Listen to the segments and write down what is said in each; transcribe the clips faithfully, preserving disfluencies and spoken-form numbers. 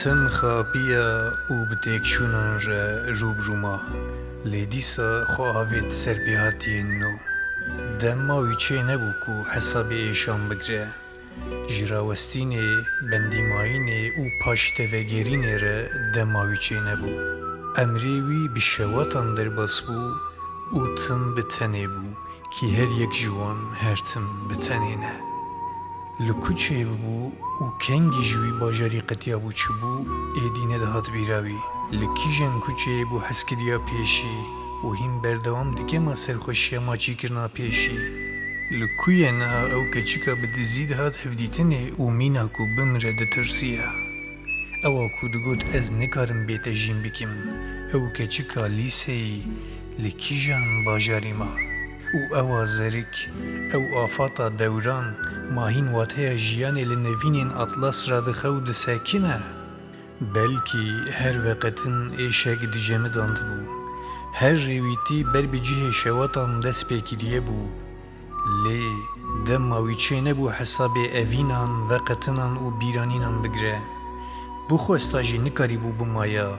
Tim xapiya û bi têkçûnan re rû bi rû ma. Lê dîsa xwe avêt serpêhatiyên nû. Dema wî çê nebû ku hesabê êşan bigire. Ji rawestînê, bendîmayînê û paştevegerînê re dema wî çê nebû. Emrê wî bi şewatan derbas bû û tim bi tenê bû, kî her yek ji wan her tim bi tenê ne. Li ku çêbû û kengî ji wî bajarî qetiyabû çibû, êdî nedihat bîra wî. Li kîjan kuçeyê bû hez kiriya pêşî û hîn berdewam dike ma serxweşiya maçîkirina pêşî? Li ku ye niha ew keçika bi dizî dihat hevdîtinê û mîna ku bimire ditirsiya? Ewa ku digot, ez nikarim bê te jîn bikim, ew keçika lîseyî li kîjan bajarî ma? Û ewa zerik, ew afata dewran, ma hîn wateya jiyanê li nevînên Atlas radixe û disekine? Belkî her veqetin êşek dicemidandibû. Her rêwîtî ber bi cihê şewatan dest pê kiriye bû. Lê dema wî çênebû hesabê evînan, veqetinan û bîranînan bigire. Bixwesta jî nikarîbû bimaya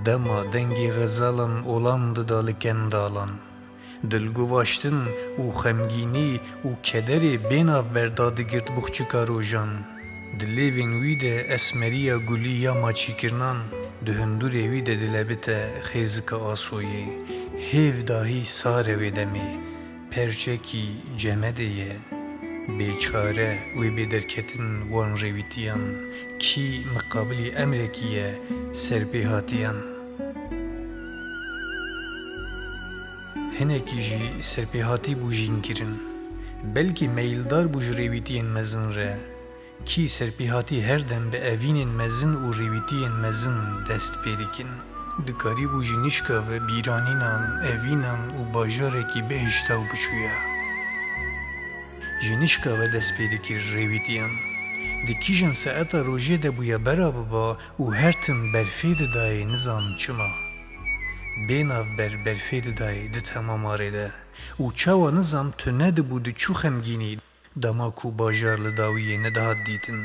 dema dengê xezalan olan dida li kendalan. Dilguvaştin û xemgînî û kederê bênavber dadigirt buxçika rojan. Di lêvên wî de esmeriya gulî ya maçîkirinan, di hundurê wî de dilebite xêzika asoyê. Hêv dahî sar e wê demê. Perçekî cemedê ye. Bêçare wê bê derketin wan rêwîtiyan. Kî miqabilî emrekî ye serpêhatiyan? Hinekî jî serpêhatî bû jînkirin. Belkî meyildar bû ji rêwîtiyên mezin re. Kî serpêhatî her dem bi evînên mezin û rêwîtiyên mezin dest pê dikin. Dikarîbû ji nişka ve bîranînan, evînan û bajarekî bihişta û biçûya. Ji nişka ve dest pê dikir rêwîtiyan. Di kîjan saeta rojê de bûya bera biba û her tim berfê didayê nizam çima. Bênavber berfê didayê di tema marê de û çawa nizam tune dibû diçû xemgînî. Dema ku bajar li dawiyê nedihat dîtin,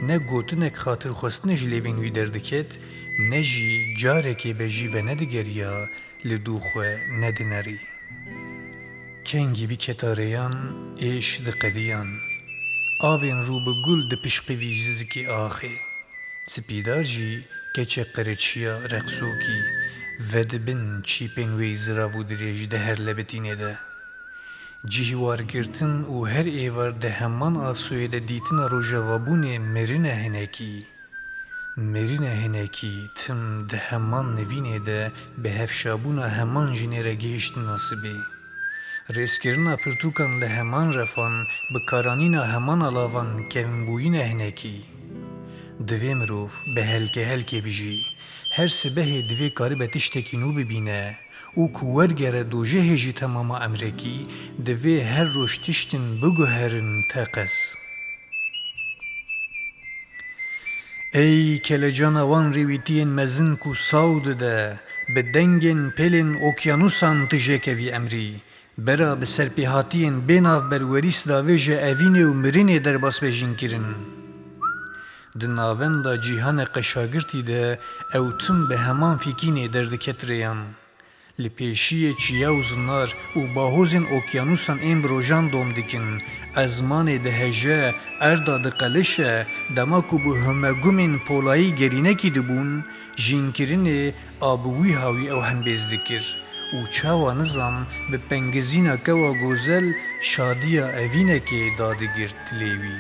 ne gotinek xatirxwestinê ji lêvên wî derdiket, ne jî carekê be jî venedigeriya li dû xwe nedinerî. Kengî biketa rêyan, êş diqediyan. Avên rû bi gul dipişqivî ji zikê axê. Spîdar jî keçek qereçiya reqsokî vedibin çîpên wê zirav û dirêj di her lebitînê de. Cihwargirtin û her êvar di heman asoyê de dîtina rojavabûnê mirine hinekî. Mirine hinekî tim di heman nivînê de bi hevşabûna heman jinê re gihiştina sibê. Rêzkirina pirtûkan li heman refan, bikaranîna heman alavan kevnbûyîne hinekî. Divê mirov bi helkehelkê bijî. Her sibehê divê karibe tiştekî nû bibîne û ku wergere dojehê jî temama emrekî, divê her roj tiştin biguherin teqez. Ey kelecana wan rêwîtiyên mezin ku saw dide, bi dengên pêlên okyanûsan tu jêkevî emrî, bera bi serpêhatiyên bênavber werîs davê ji evînê û mirinê derbas be jînkirin. Di navenda cîhane qeşagirtî de ew tim bi heman fîkînê derdiket rêyan. Li pêşiyê çiya û zinar û bahozên okyanûsan ên bi rojan dom dikin, ezmanê diheje, erda diqelişe, dema ku bi humegumên polayî gerînekî dibûn, jînkirinê a bi wî hawî ew hembêz dikir û çawa nizam bi pengizîna kewa gozel şadiya evînekê dadigirt dilê wî.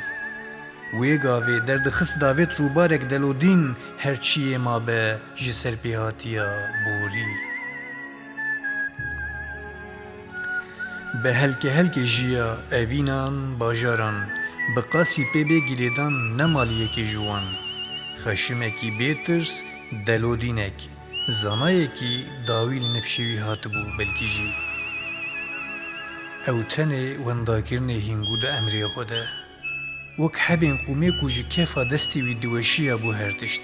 Wê gavê derdixist davêt rûbarek delodîn her çiyê mabe ji serpêhatiya borî. Bi helkehelkê jiya evînan, bajaran, bi qasî pê bê girêdan ne maliyekê ji wan. Xeşimekî bêtirs, delodînek, zanayekî dawî li nifşê wî hatibû belkî jî. Ew tenê wendakirinê hîn bû di emrê xwe de. Wek hebên qûmê ku ji kefa destê wî diweşiyabû her tişt.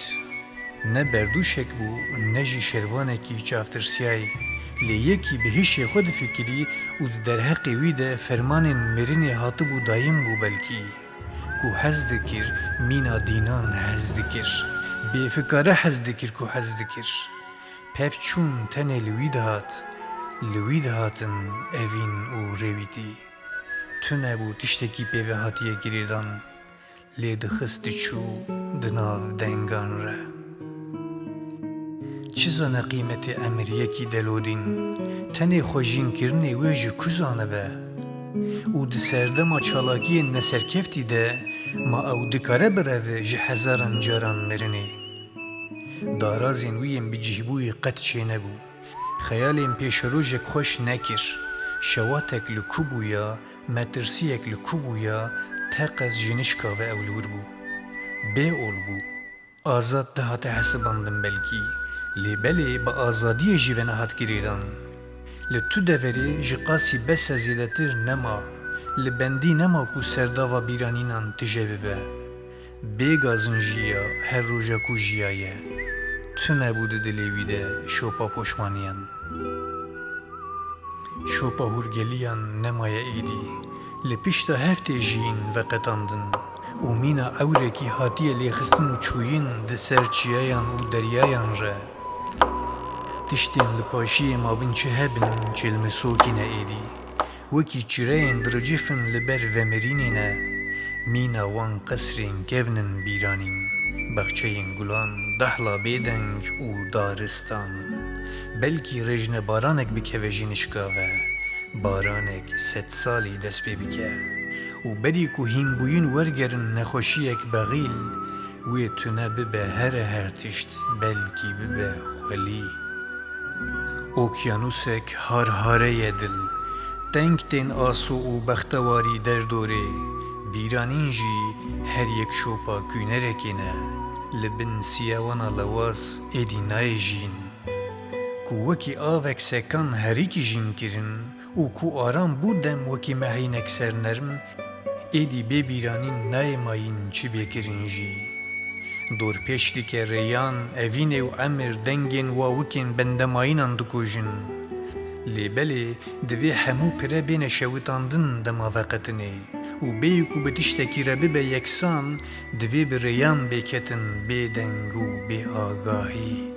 Ne berdûşek bû, ne jî şervanekî çavtirsiyayî. Lê yekî bi hişê xwe difikirî û di derheqê wî de fermanên mirinê hatibû dayîn bû belkî. Ku hez dikir, mîna dînan hez dikir. Bêfikare hez dikir ku hez dikir. Pevçûn tenê li wî dihat, li wî dihatin evîn û rêwîtî. Tune bû tiştekî pê ve hatiye girêdan, lê dixist diçû di nav dengan re. Çi zane qîmetê emir yekî delodîn, tenê xwejînkirinê wê ji ku zanibe? Û di serdema çalakiyên neserkeftî de ma ew dikare bireve ji hezaran caran mirinê? Darazên wî yên bicihbûyî qet çênebû. Xeyalên pêşerojek xweş nekir. Şewatek li ku bûya, metirsiyek li ku bûya, teqez ji nişka ve ew li wir bû. Bê ol bû. Azad dihate hesibandin belkî, lê belê bi azadiyê jî ve nehat girêdan. Li tu deverê ji qasî bes e zêdetir nema, li bendî nema ku serdava bîranînan tije bibe. Bê gazin jiya her roja ku jiyaye. Tune bû di dilê wî de şopa poşmaniyan. Şopa hûrgeliyan nemaye êdî. Li pişta heftê jiyîn veqetandin û mîna ewrekî hatiye lêxistin û çûyîn di ser çiyayan û deryayan re. Tiştên li paşiyê mabin çi hebin, çêlmisokî ne êdî. Wekî çireyên diricifin li ber vemirînê ne, mîna wan qesrên kevn in bîranîn, baxçeyên gulan, dehla bêdeng û daristan. Belkî rêjne baranek bikeve ji nişka ve, baranek sedsalî dest pê bike û berî ku hînbûyîn wergerin nexweşiyek bexîl, wê tune bibe here her tişt, belkî bibe xwelî. Okyanusek har hare ye dil, teng tên aso û bextewarî derdorê, bîranîn jî her yek şopa kûnerekê ne, li bin siyawana lewaz êdî nayê jîn. Ku wekî avek sekan herî kijîn kirin û ku aram bû dem wekî mehînek sernerm, êdî bê bîranîn nayê mayîn çi bê kirin jî. Dorpêç dike rêyan, evînê û emir dengên wawikên bendemayînan dikujin. Lê belê divê hemû pire bêne şewitandin dema veqetinê û bêyî ku bi tiştekî re bibe yeksan, divê bi rêyan bê ketin bê deng û bê agahî.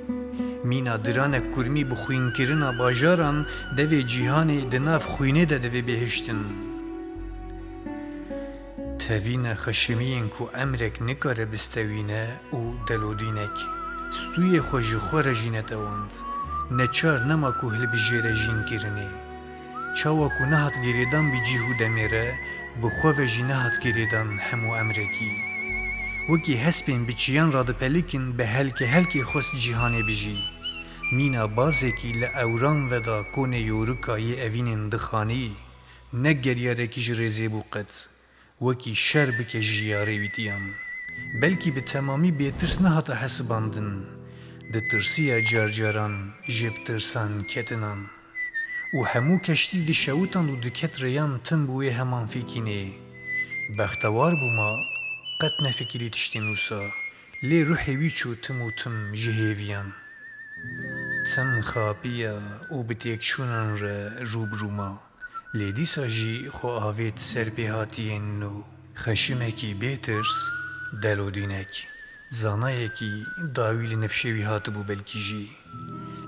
Mîna diranek kurmî bi xwînkirina bajaran devê cîhanê di nav xwînê de divê bêhiştin. Tevîne xeşimiyên ku emrek nikare bistewîne û delodînek stûyê xwe ji xwe re jî netewand. Neçar nema ku hilbijêre jînkirinê. Çawa ku nehat girêdan bi cîh û demê re, bi xwe ve jî nehat girêdan hemû emrekî. Wekî hespên bi çiyan radipelikin bi helke helkê xwest cîhanê bijî. Mîna bazekî li ewran veda konê yorika yê evînên dixanî, ne geryarekî ji rêzê bû qet. Wekî şer bike ji ya rêwîtiyan. Belkî bi temamî bêtirs nehate hesibandin. Ditirsiya carcaran ji bi tirsan ketinan. Û hemû keştî dişewitan û diket rêyan tim bi wê heman fîkînê. Bextewar bûma, qet nefikirî tiştên wisa. Lê ruhê wî çû tim û tim ji hêviyan. Tim xapiya û bi têkçûnan re rû bi rû ma. Lê dîsa jî xwe avêt ser pêhatiyên nû. Xeşimekî bêtirs, delodînek, zanayekî dawî li nifşê wî hatibû belkî jî.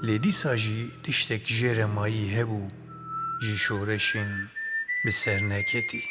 Lê dîsa jî tiştek jê re mayî hebû, ji şoreşên bi ser neketî.